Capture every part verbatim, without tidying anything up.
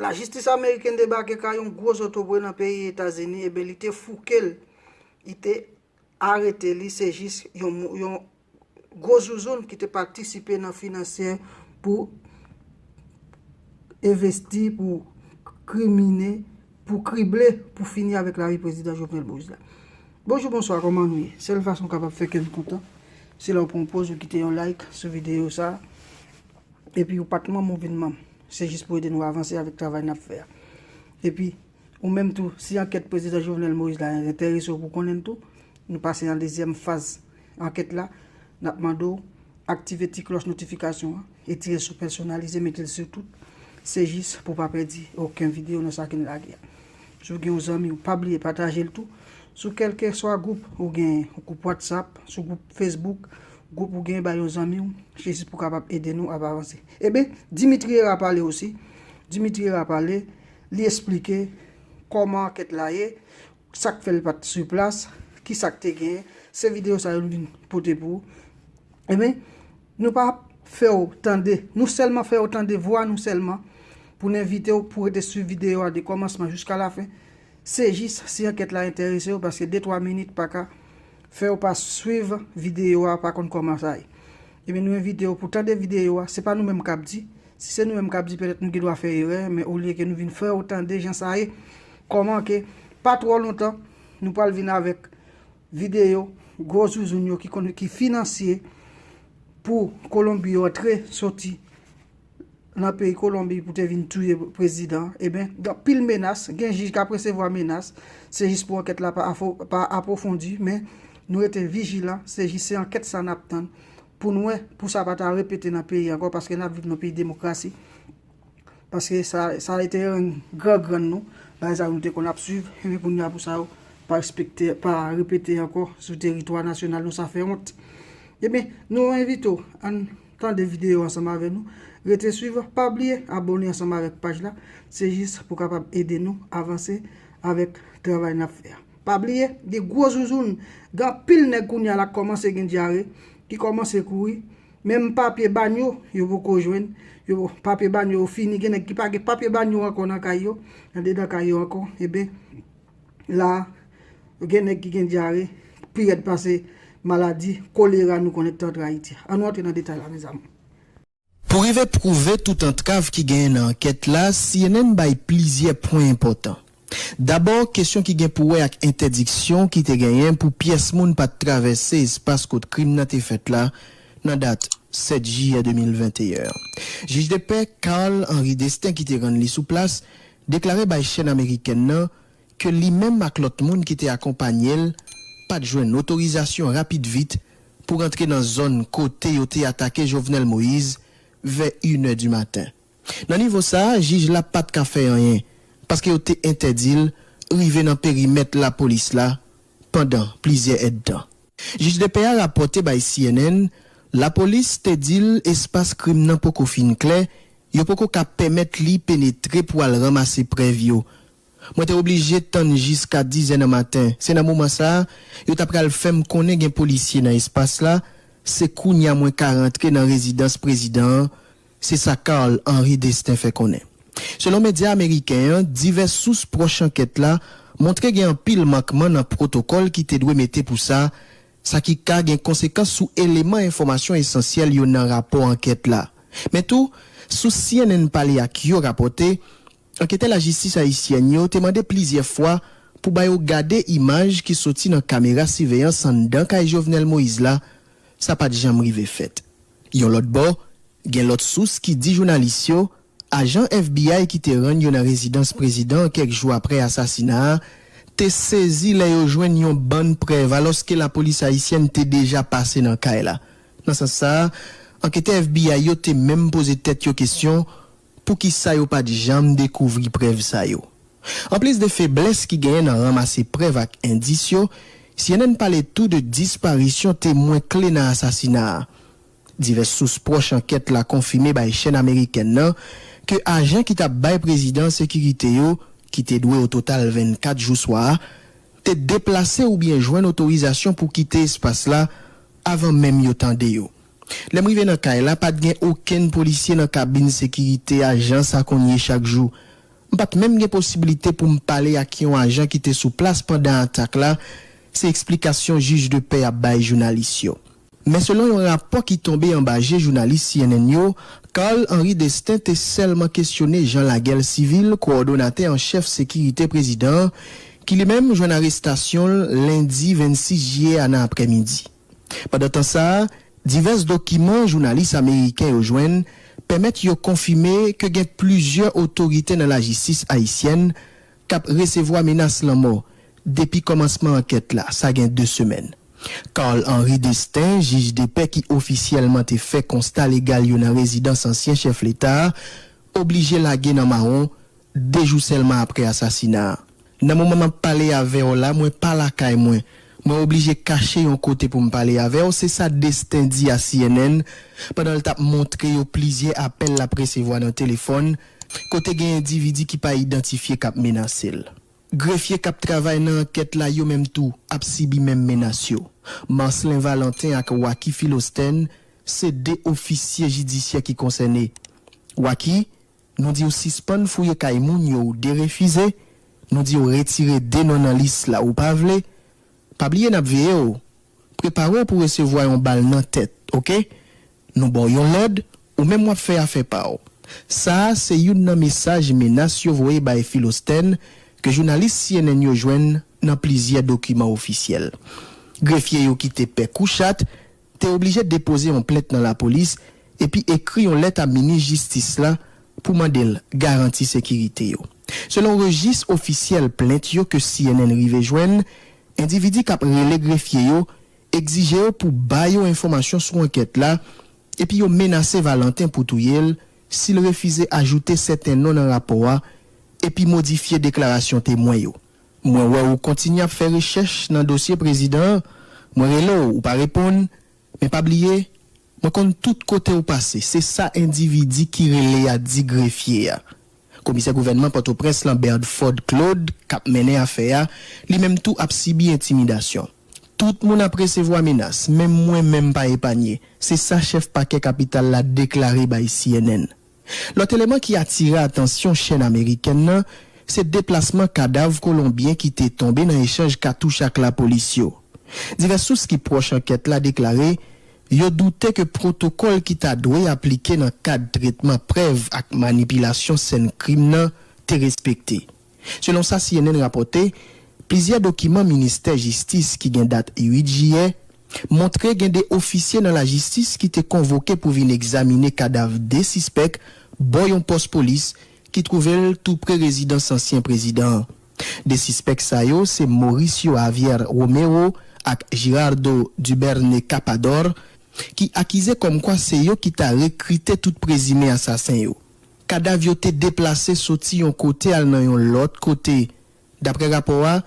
Lajistis ameriken debake kay yon gwo zotobre nan peyi Etazini, ebyen, li te fouke l, li te arete li, se jis yon, yon gwo zouzoun ki te patisipe nan finanse pou envesti, pou krimine, pou krible, pou fini avèk lavi prezidan Jovenel Moïse la. Bonjou, bonswa, kòman nou ye? Sèl fason w kapab fè kè m kontan, se lè w pran yon pòz, ou kite yon like sou videyo sa a, epi ou pa t manm, ou vin manm. Se jis pou ede nou avanse avèk travay n ap fè a. Epi, ou menm tou, si ankèt prezidan Jovenel Moïse la enterese w pou konnen l tou, nou pase nan dezyèm faz ankèt la, n ap mande w aktive ti klòch notifikasyon an, etire sou pèsonalize, mete l sou tout. Se jis pou w pa pèdi okenn videyo nan sa ke n lage a. Si w gen yon zanmi w, pa bliye pataje l tou. Sou kèlkeswa gwoup ou gen, gwoup WhatsApp, sou gwoup Facebook, gwoup ou gen, bay yon zanmi w, se jis pou w kapab ede nou ap avanse. Ebyen, Dimitri Era pale osi. Dimitri Era pale, li esplike kòman ankèt la ye, sa k fè l pa t sou plas, ki sa k te genyen. Se videyo sa yo nou vin pote pou ou. Ebyen, nou pa fè w tande, nou sèlman fè w tande vwa nou sèlman, pou n envite w pou rete swiv videyo a de kòmansman jiska lafen. Se jis si ankèt la enterese w, paske de twa minit pa ka fè w pa swiv videyo a, pa konn kòman sa ye. Ebyen, nou envite w pou tande videyo a, se pa nou menm k ap di. Si se nou menm k ap di, petèt nou gen dwa fè erè, men olye ke nou vin fè w tande jan sa ye, kòman ke, pa twò lontan, nou pral vin avèk videyo gwo zouzoun yo ki konn, ki finansye pou Kolonbi yo antre soti nan peyi Kolonbi pou te vin touye prezidan an. Ebyen, gen anpil menas, gen jij k ap resevwa menas, se jis pou ankèt la pa afo-, pa apwofondi, men nou rete vijilan, se jis se ankèt sa n ap tann pou n wè, pou sa pa ta repete nan peyi ankò, paske n ap viv nan peyi demokrasi. Paske sa, sa te rann gran grann nou, bagay sa yo nou te konn ap swiv, ebyen kounye a pou sa yo pa respekte, pa repete ankò sou teritwa nasyonal nou, sa fè wont. Ebyen, nou envite w, ann tande videyo ansanm avè nou, rete swiv, pa bliye abòne ansanm avèk paj la, se jis pou kapab ede nou avanse avèk travay n ap fè a. Pa bliye, gen gwo zouzoun, gen anpil nèg kounye a la k kòmanse gen dyare, ki kòmanse kouri, menm papye banyo, yo poko jwenn, yo, papye banyo yo fini, gen nèg ki pa gen papye banyo ankò nan kay yo, andedan kay yo ankò, ebyen, la, gen nèg ki gen dyare, pi rèd pase maladi kolera nou konnen k te antre Ayiti a. Ann antre nan detay la, mezanmi. Pou rive pwouve tout antrav ki genyen nan ankèt la, C N N bay plizyè pwen enpòtan. Dabò, kesyon ki gen pou wè ak entèdiksyon ki te genyen pou pyès moun pa t travèse espas kot krim nan te fèt la, nan dat sèt jiyè de mil venteyen an. Jij de pè Carl Henri Destin ki te rann li sou plas, deklare bay chèn amerikèn nan ke li menm ak lòt moun ki te akonpanye l pa t jwenn otorizasyon rapid vit pou rantre nan zòn kote yo te atake Jovenel Moïse vè inè di maten. Nan nivo sa a, jij la pa t ka fè anyen, paske yo te entèdi l rive nan perimèt lapolis la pandan plizyè èdtan. Jij de pè a rapòte bay C N N, lapolis te di l espas krim nan poko fin klè, yo poko ka pèmèt li penetre pou al ranmase prèv yo. Mwen te oblije tann jiska dizè nan maten. Se nan moman sa a, yo ta pral fè m konnen gen polisye nan espas la. Se kounye a mwen ka rantre nan rezidans prezidan an, se sa Carl Henri Destin fè konnen. Selon medya ameriken an, divès sous pwòch ankèt la montre gen anpil mankman nan pwotokòl ki te dwe mete pou sa, sa ki ka gen konsekans sou eleman enfòmasyon esansyèl yo nan rapò ankèt la. Men tou, sous C N N pale ak yo rapòte, anketè lajistis ayisyèn yo te mande plizyè fwa pou ba yo gade imaj ki soti nan kamera siveyans anndan kay Jovenel Moïse la, sa pa t janm rive fèt. Yon lòt bò, gen lòt sous ki di jounalis yo, ajan F B I ki te rann yo nan rezidans prezidan an kèk jou apre asasina a, te sezi lè yo jwenn yon bann prèv, alòske lapolis ayisyèn te deja pase nan kay la. Nan sans sa a, anketè F B I yo te menm poze tèt yo kesyon, poukisa yo pa t janm dekouvri prèv sa yo? Anplis de feblès ki genyen nan ranmase prèv ak endis yo, C N N pale tou de disparisyon temwen kle nan asasina a. Divès sous pwòch ankèt la konfime bay chèn amerikèn nan ke ajan ki t ap bay prezidan an sekirite yo, ki te dwe ototal vennkat jou swa a, te deplase oubyen jwenn otorizasyon pou kite espas la avan menm yo tande yo. Lè m rive nan kay la, pa t gen okenn polisye nan kabin sekirite ajans a konn ye chak jou. M pa t menm gen posiblite pou m pale ak yon ajan ki te sou plas pandan atak la, se eksplikasyon jij de pè a bay jounalis yo. Men selon yon rapò ki tonbe anba je jounalis C N N yo, Carl Henri Destin te sèlman kesyone Jean Laguel Civil, kowòdonatè an chèf sekirite prezidan an, ki li menm jwenn arestasyon l lendi vennsis jiyè a nan aprèmidi. Pandan tan sa a, divès dokiman jounalis ameriken yo jwenn pèmèt yo konfime ke gen plizyè otorite nan lajistis ayisyèn k ap resevwa menas lanmò depi kòmansman ankèt la, sa gen de semèn. Carl Henri Destin, jij de pè ki ofisyèlman te fè konsta legal yo nan rezidans ansyen chèf leta a, oblije lage nan mawon de jou sèlman apre asasina a. Nan moman m ap pale avè w la, mwen pa lakay mwen. Mwen oblije kache yon kote pou m pale avè w, se sa Destin di a C N N pandan l t ap montre yo plizyè apèl l ap resevwa nan telefòn, kote gen endividi ki pa idantifye k ap menase l. Grefye k ap travay nan ankèt la yo menm tou ap sibi menm menas yo. Marcelin Valentin ak Wacky Philostène se de ofisye jidisyè ki konsène. Wacky, nou di w sispann fouye kay moun yo ou derefize, nou di w retire de non nan lis la ou pa vle, pa bliye n ap veye w. Prepare w pou resevwa yon bal nan tèt, oke? Nou ba w yon lòd, ou menm w ap fè afè pa w. Sa a se youn nan mesaj menas yo voye bay Philostène ke jounalis C N N yo jwenn nan plizyè dokiman ofisyèl. Grefye yo ki te pè kou chat te oblije depoze yon plent nan lapolis epi ekri yon lèt a minis jistis la pou mande l garanti sekirite yo. Selon rejis ofisyèl plent yo ke C N N rive jwenn, endividi k ap rele grefye yo egzije yo pou ba yo enfòmasyon sou ankèt la, epi yo menase Valentin pou touye l si l refize ajoute sèten non nan rapò a epi modifye deklarasyon temwen yo. Mwen wè ou kontinye ap fè rechèch nan dosye prezidan an, mwen rele w, ou pa reponn, men pa bliye, mwen konn tout kote ou pase, se sa endividi ki rele a di grefye a. Komisè gouvènman Pòtoprens lan Berdford Claude k ap mennen afè a, li menm tou ap sibi entimidasyon. Tout moun ap resevwa menas, menm mwen menm pa epanye, se sa chèf pakè kapital la deklare bay C N N. Lòt eleman ki atire atansyon chèn amerikèn nan, se deplasman kadav Kolonbyen ki te tonbe nan echanj katouch ak lapolis yo. Divès sous ki pwòch ankèt la deklare yo doute ke pwotokòl ki ta dwe aplike nan kad tretman prèv ak manipilasyon sèn krim nan te respekte. Selon sa C N N rapòte, plizyè dokiman ministè jistis ki gen dat uit jiyè montre gen de ofisye nan lajistis ki te konvoke pou vin egzamine kadav de sispèk bò yon pòs polis ki twouve l tou pre rezidans ansyen prezidan an. De sispèk sa yo se Mauricio Javier Romero ak Girardo Duberne Capador, ki akize kòmkwa se yo ki ta rekrite tout prezime asasen yo. Kadav yo te deplase soti yon kote al nan yon lòt kote. Daprè rapò a,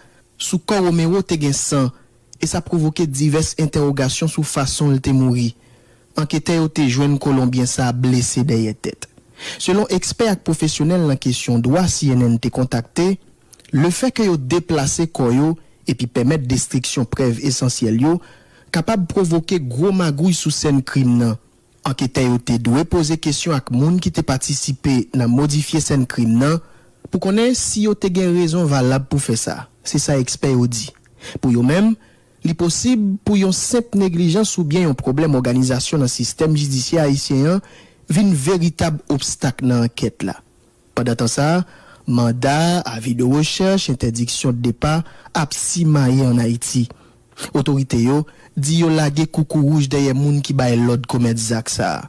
sou kò Romero te gen san, e sa pwovoke divès entèwogasyon sou fason l te mouri. Anketè yo te jwenn Kolonbyen sa a blese dèyè tèt. Selon ekspè ak pwofesyonèl nan kesyon dwa C N N te kontakte, lefètke yo deplase kò yo epi pèmèt destriksyon prèv esansyèl yo kapab pwovoke gwo magouy sou sèn krim nan. Anketè yo te dwe poze kesyon ak moun ki te patisipe nan modifye sèn krim nan pou konnen si yo te gen rezon valab pou fè sa, se sa ekspè yo di. Pou yo menm, li posib pou yon senp neglijans oubyen yon pwoblèm òganizasyon nan sistèm jidisyè ayisyen an vin veritab obstak nan ankèt la. Pandan tan sa a, manda, avi de rechèch, entèdiksyon de depa ap simaye ann Ayiti. Otorite yo di yo lage koukouwouj dèyè moun ki bay lòd komèt zak sa a.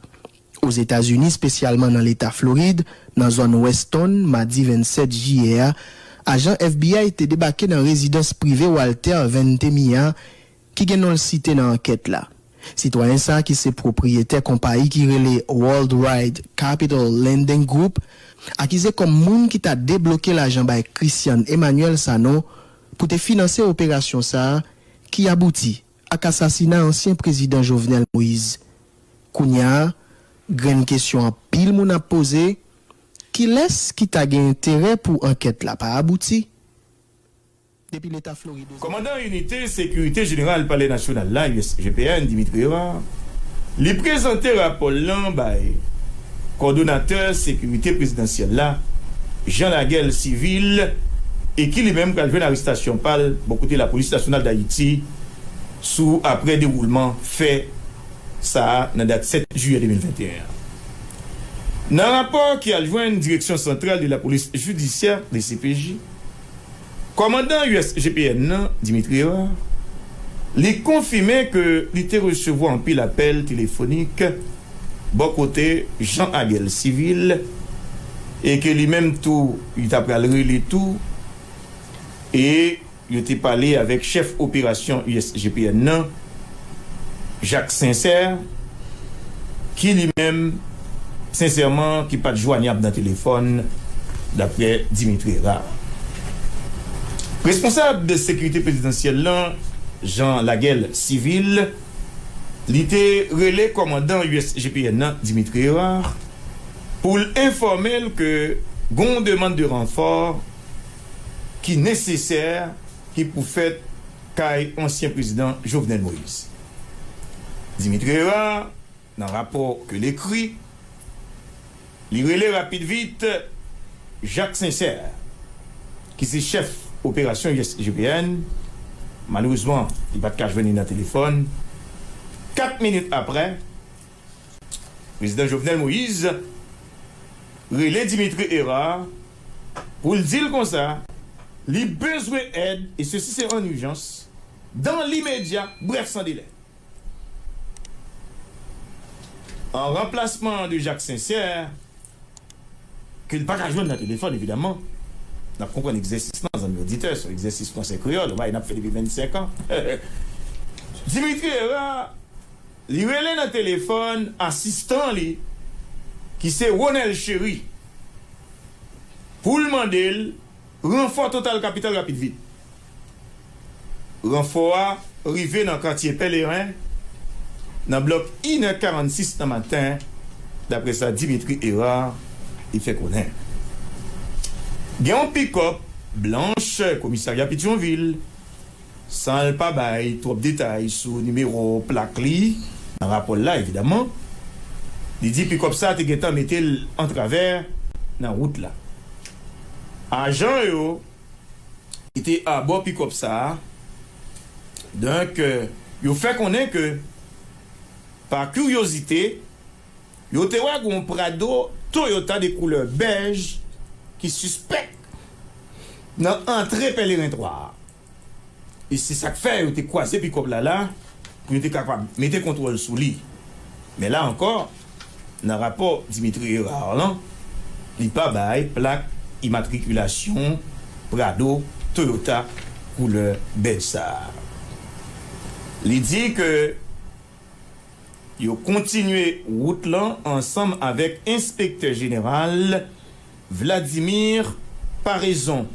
Ozetazini, espesyalman nan Leta Florid, nan zòn Weston, madi vennsèt jiyè a, ajan F B I te debake nan rezidans prive Walter Ventimille a, ki gen non l site nan ankèt la. Sitwayen sa a, ki se pwopriyetè konpayi ki rele Worldwide Capital Lending Group, akize kòm moun ki ta debloke lajan bay Christian Emmanuel Sanon pou te finanse operasyon sa a, ki abouti ak asasina ansyen prezidan Jovenel Moïse. Kounye a, grenn kesyon anpil moun ap poze, kilès ki ta gen enterè pou ankèt la pa abouti? Depi Leta Florid, Ozetazini. Kòmandan Inite Sekirite Jeneral Palè Nasyonal la, U S G P N, Dimitri Hérard, li prezante rapò l lan bay kòdonatè sekirite prezidansyèl la, Jean Laguel Civil, e ki li menm pral jwenn arestasyon pa l bò kote Lapolis Nasyonal Dayiti sou aprè dewoulman fè sa a nan dat sèt jiyè de mil venteyen an. Nan rapò ki al jwenn Direksyon Santral de Lapolis Jidisyè, D C P J, kòmandan U S G P N nan, Dimitri Hérard, li konfime ke li te resevwa anpil apèl telefonik bò kote Jean Laguel Civil, e ke li menm tou, li ta pral rele tou, e yo te pale avèk chèf operasyon U S G P N nan, Jacques Sincère, ki li menm, sensèman, ki pa t jwanyab nan telefòn, daprè Dimitri Hérard. Responsab sekirite prezidansyèl lan, Jean Laguel Civil, li te rele kòmandan U S G P N nan, Dimitri Hérard, pou l enfòme l ke gon demann de ranfò ki nesesè, ki pou fèt kay ansyen prezidan Jovenel Moïse. Dimitri Hérard, nan rapò ke l ekri, li rele rapid vit Jacques Sincère, ki se chèf operasyon U S G P N. Malerezman, li pa t ka jwenn li nan telefòn. Kat minit aprè, prezidan Jovenel Moïse rele Dimitri Hérard pou l di l konsa, li bezwen èd, e sesi se an ijans, dans l'immédiat, bref, sans délai. An ranplasman de Jacques Sincère, ke l pa ka jwenn nan telefòn, evidaman. N ap konprann egzèsis lan, zanmi oditè, se yon egzèsis franse kreyòl, yon bagay n ap fè depi vennsenk an. Dimitri Hérard, li rele nan telefòn asistan li, ki se Ronel Chéry, pou l mande l ranfò Total Capital rapid vit. Ranfò a rive nan katye Pèleren, nan blòk inè karannsis nan maten, daprè sa Dimitri Hérard li fè konnen. Gen yon pikòp blanch komisarya Petyonvil, san l pa bay twòp detay sou nimewo plak li nan rapò l la, evidaman. Li di pikòp sa te gentan mete l antravè nan wout la. Ajan yo ki te abò pikòp sa a, donk, euh, yo fè konnen ke, pa kiryozite, yo te wè gon Prado Toyota de koulè bèj ki sispèk nan antre Pèleren twa a. E se sa k fè yo te kwaze pikòp la la pou yo te kapab mete kontwòl sou li. Men la ankò, nan rapò Dimitri Hérard lan, li pa bay plak imatrikilasyon Prado Toyota koulè bèj sa a. Li di ke yo kontinye wout lan ansanm avèk enspektè jeneral Vladimir Paraison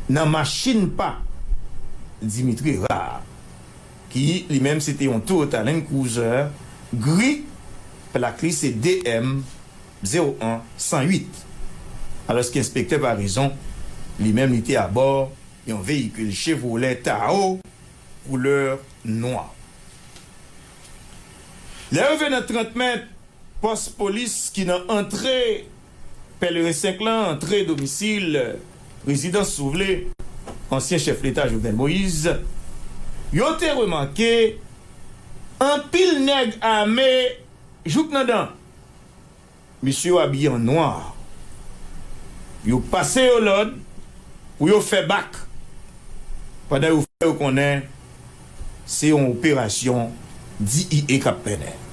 nan machin pa Dimitri Hérard, ki li menm se te yon Toyota Land Cruiser gri, plak li se D M zewo en san uit, alòske enspektè Paraison li menm li te abò yon veyikil Chevrolet Tahoe koulè nwa. Lè yo rive nan trant mèt pòs polis ki nan antre Pèleren senk lan, antre domisil, rezidans, si w vle, ansyen chèf leta Jovenel Moïse, yo te remake anpil nèg ame jouk nan dan. Mesye yo abiye an nwa. Yo pase yo lòd pou yo fè bak, pandan yo fè yo konnen se yon operasyon D E A k ap mennen.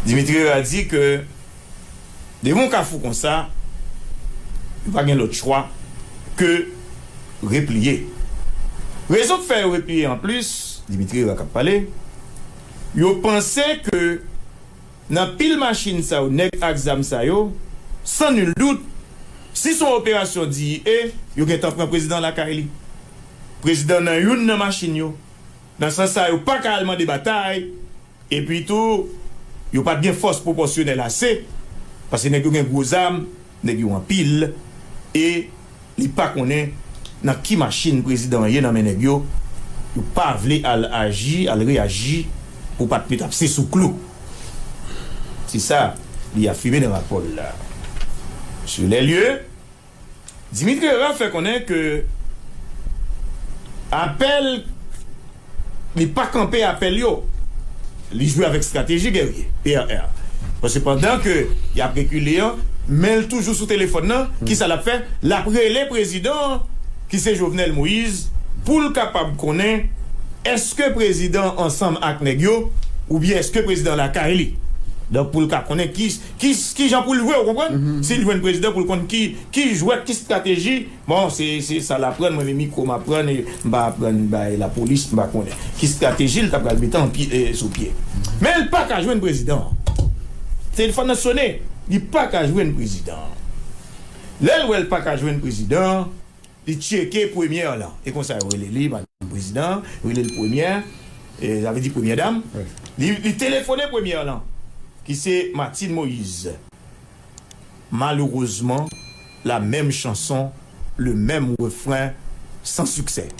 Dimitri Hérard di ke devan yon kafou konsa, yo pa gen lòt chwa ke repliye. Rezon k fè yo repliye anplis, Dimitri Hérard k ap pale, yo panse ke nan pil machin sa yo, nèg ak zam sa yo, san nil dout, si se yon operasyon D E A, yo gentan pran prezidan lakay li. Prezidan nan youn nan machin yo. Nan sans sa, yo pa ka al mande batay, epi tou, yo pa t gen fòs pwopòsyonèl ase, paske nèg yo gen gwo zam, nèg yo anpil, e li pa konnen nan ki machin prezidan an ye nan men nèg yo. Yo pa vle al aji, al reyaji pou pa t met apse sou klou. Se sa li afime nan rapò l la. Sur les lieux, Dimitri Hérard fè konnen ke apèl, li pa kanpe apèl yo. Li jwe avèk estrateji, Guerrier, P R R. Paske pandan ke y ap rekile an, men l toujou sou telefòn nan, ki sa l ap fè? L ap rele prezidan an, ki se Jovenel Moïse, pou l kapab konnen èske prezidan ansanm ak nèg yo, oubyen èske prezidan lakay li. Donk, pou l ka konnen ki, ki, ki jan pou l jwe, ou konprann? Si l jwenn prezidan, pou l konn ki, ki jwèt, ki estrateji. Bon, se, se sa l aprann, mwen menm mikwo m aprann, e m pa aprann bay lapolis, m pa konnen. Ki estrateji l ta pral mete an pye, e, sou pye. Men l pa ka jwenn prezidan an. Telefòn nan sonnen, li pa ka jwenn prezidan an. Lè l wè l pa ka jwenn prezidan an, li tcheke premyè lan. E konsa yo rele li, madanm prezidan, rele l premyè, e, sa vle di premyè dam. Li, li telefone premyè lan, ki se Martine Moïse. Malheureusement, la même chanson, le même refrain, sans succès.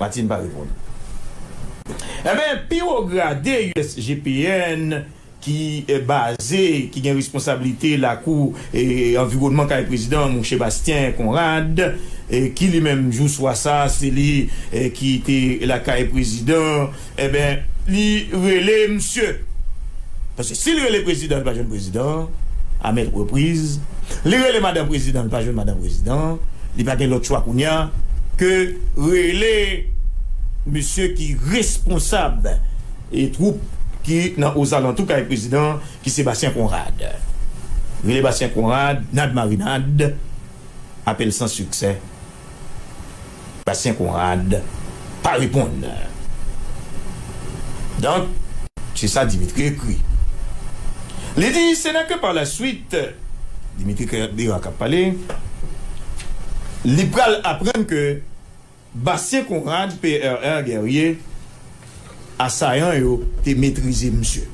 Martine pa reponn. Enben, pi wo grade U S G P N ki, eh, baze, ki gen responsablite lakou, eh, anviwònman kay prezidan, mouche Bastien Conrad, eh, ki li menm jou swa sa, se li, eh, ki te lakay prezidan, enben, li rele misye. Paske si l rele prezidan, li pa jwenn prezidan, a maintes reprises. Li rele madan prezidan, li pa jwenn madan prezidan. Li pa gen lòt chwa kounye a ke rele misye ki responsab e twoup ki nan ozalantou kay prezidan, ki se Bastien Conrad. Rele Bastien Conrad, nad marinad, apèl san siksè. Bastien Conrad pa reponn. Donk, se sa Dimitri ekri. Li di, se nan ke pa la swit, Dimitri Herard k ap pale, li pral aprann ke Bastien Conrad, P R R Guerrier, asayan yo te metrize misye.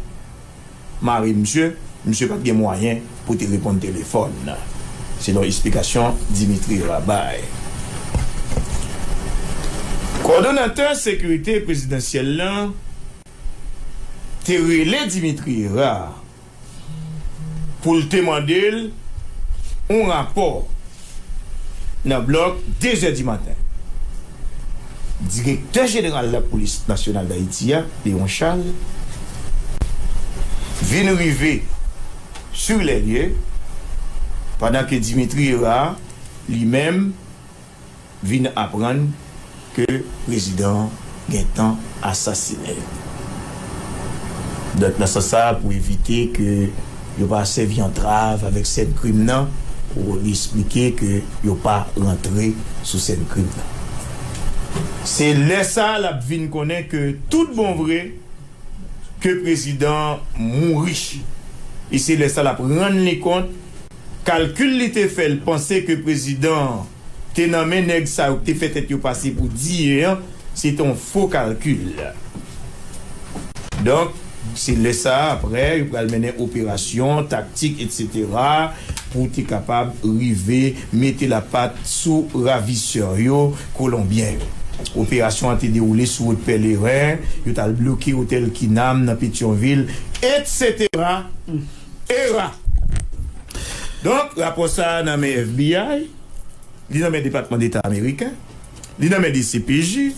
Mare misye, misye pa t gen mwayen pou te reponn telefòn, selon eksplikasyon Dimitri Herard bay. Kòdonatè sekirite prezidansyèl lan te rele Dimitri Herard pou l te mande l yon rapò nan blòk de zè di maten. Direktè jeneral Lapolis Nasyonal d Ayiti a, Léon Charles, vin rive sur les lieux, pandan ke Dimitri Herard, li menm, vin aprann ke prezidan an gentan asasinen. Donk, nan sans sa a, pou evite ke yo pa sèvi antrav avèk sèn krim nan, pou li esplike ke yo pa rantre sou sèn krim nan. Se lè sa a l ap vin konnen ke tout bon vre, ke prezidan an mouri. E se lè sa l ap rann li kont, kalkil li te fè l panse ke prezidan an te nan men nèg sa yo ki te fè tèt yo pase pou diye an, se te yon fo kalkil. Donk, se lè sa a, apre, yo pral mennen operasyon, taktik, etsetera, pou te kapab rive mete lapat sou ravisè yo, kolonbyen yo. Operasyon an te dewoule sou wout Pèleren, yo t al bloke otèl Kinam nan Petyonvil, etsetera, era. Donk, rapò sa a nan men F B I, li nan men Depatman Deta ameriken, li nan men D C P J,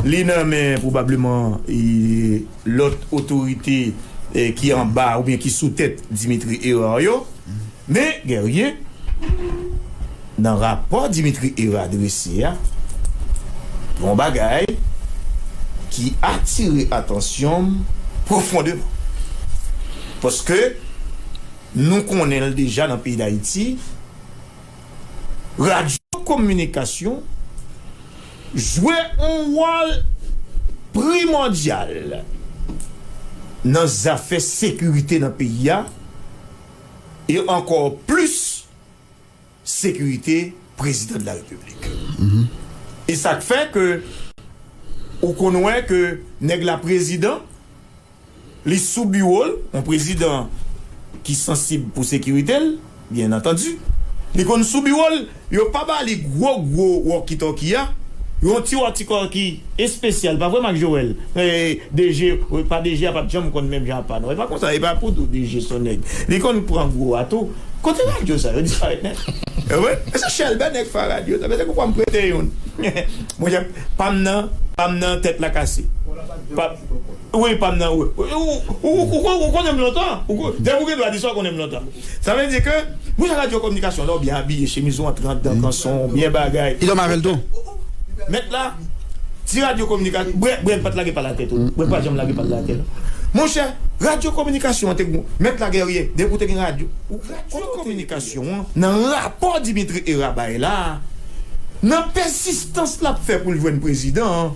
li nan men pwobableman, e, lòt otorite, e, ki anba oubyen ki sou tèt Dimitri Herard yo. Men, Guerrier, nan rapò Dimitri Herard drese a, yon bagay ki atire atansyon m pwofondeman. Paske nou konnen l deja nan peyi Dayiti, radyo kominikasyon jwe yon wòl primòdyal nan zafè sekirite nan peyi a, e ankò plis sekirite prezidan de la repiblik. E sa k fè ke ou konn wè ke nèg la prezidan, li sou biwo l, yon prezidan ki sansib pou sekirite l, byen antandi, li konn sou biwo l, yo pa ba li gwo gwo walkie-talkie a, Yon ti wòtikò ki espesyal, pa vre, Marc Joël? E, D G, e, pa D G a pa t janm konn menm jan ak pa nou. E pa konsa, e pa pou di w D G se yon nèg. Li konn pran gwo a tou. Kote radyo sa yo disparèt nèt? E wi, e se Chèlbè nèg fa radyo sa. Mezanmi, pou m prete youn. Monchè, pa m nan, pa m nan tèt la kase. Pa, wi, pa m nan, wi. Ou, ou, ou, ou, ou konnen m lontan. Ou ko-, depi w gen dwa di sa, w konnen m lontan. Sa vle di ke, mwen radyo kominikasyon la, w byen abiye, chemiz ou antre anndan kanson, w byen bagay. Li dòmi avè l tou. Mèt la, ti radyo kominikasyon, Brè, Brè pa t lage pa l atè tou. Brè pa janm lage pa l atè. Monchè, radyo kominikasyon an te gon, mèt la Guerrier, depi w te gen radyo. Radyo kominikasyon an, nan rapò Dimitri Herard bay la, nan pèsistans l ap fè pou l jwenn prezidan an,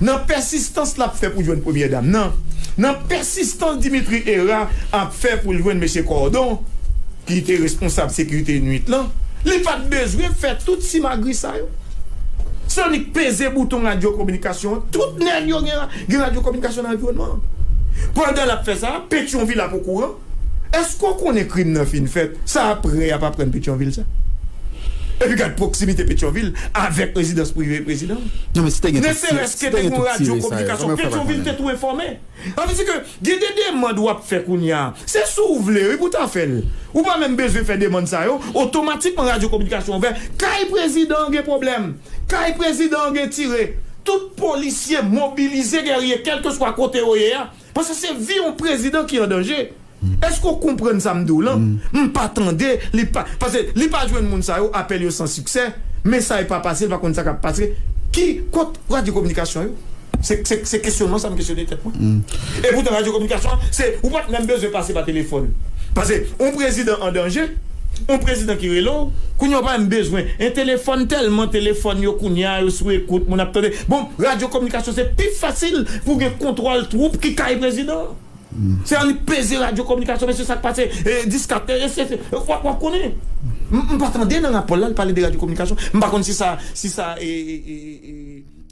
nan pèsistans l ap fè pou jwenn premyè dam nan, nan pèsistans Dimitri Herard ap fè pou l jwenn mesye Cordon, ki te responsab sekirite nwit lan, li pa t bezwen fè tout simagri sa yo. Se annik peze bouton radyo kominikasyon an, tout nèg yo gen, gen radyo kominikasyon nan anviwònman an. Pandan l ap fè sa, Petyonvil ap okouran. Èske w konnen krim nan fin fèt? Sa aprè y ap aprann Petyonvil sa. Epi gad pwoksimite Petyonvil avèk rezidans prive prezidan. Non, men si te gen tout ti, si te gen tout ti sa yo, kòman yo fè pa konnen? Petyonvil te tou enfòme. Sa vle di ke gen de demann w ap fè kounye a. Se si w vle, wi, pou w ta fè l. Ou pa menm bezwen fè demann sa yo. Otomatikman, radyo kominikasyon ouvè. Kay prezidan an gen pwoblèm. Kay prezidan an gen tire. Tout polisye mobilize, Guerrier, kèlkeswa kote yo ye a. Paske se vi yon prezidan ki an danje. Èske w konprann sa m di w lan? M pa tande li pa, paske li pa jwenn moun sa yo, apèl yo san siksè, mesaj pa pase, li pa konn sa k ap pase. Ki, kot radyo kominikasyon yo? Se, se, se kesyonman sa m kesyone tèt mwen. Epoutan, radyo kominikasyon, se, ou pa t menm bezwen pase pa telefòn. Paske, yon prezidan an danje, yon prezidan ki rele w, kounye a w pa menm bezwen. En telefòn, tèlman telefòn yo kounye a, yo sou ekout, moun ap tande. Bon, radyo kominikasyon, se pi fasil pou gen kontwòl twoup ki kay prezidan. Se annik peze radyo kominikasyon, mesye, sa k pase, e, dis kat, e, e, se, se, w ap, w ap konnen. M, m pa tande nan rapò l la, l pale de radyo kominikasyon. M pa konn si sa, si sa, e, e, e, e, e,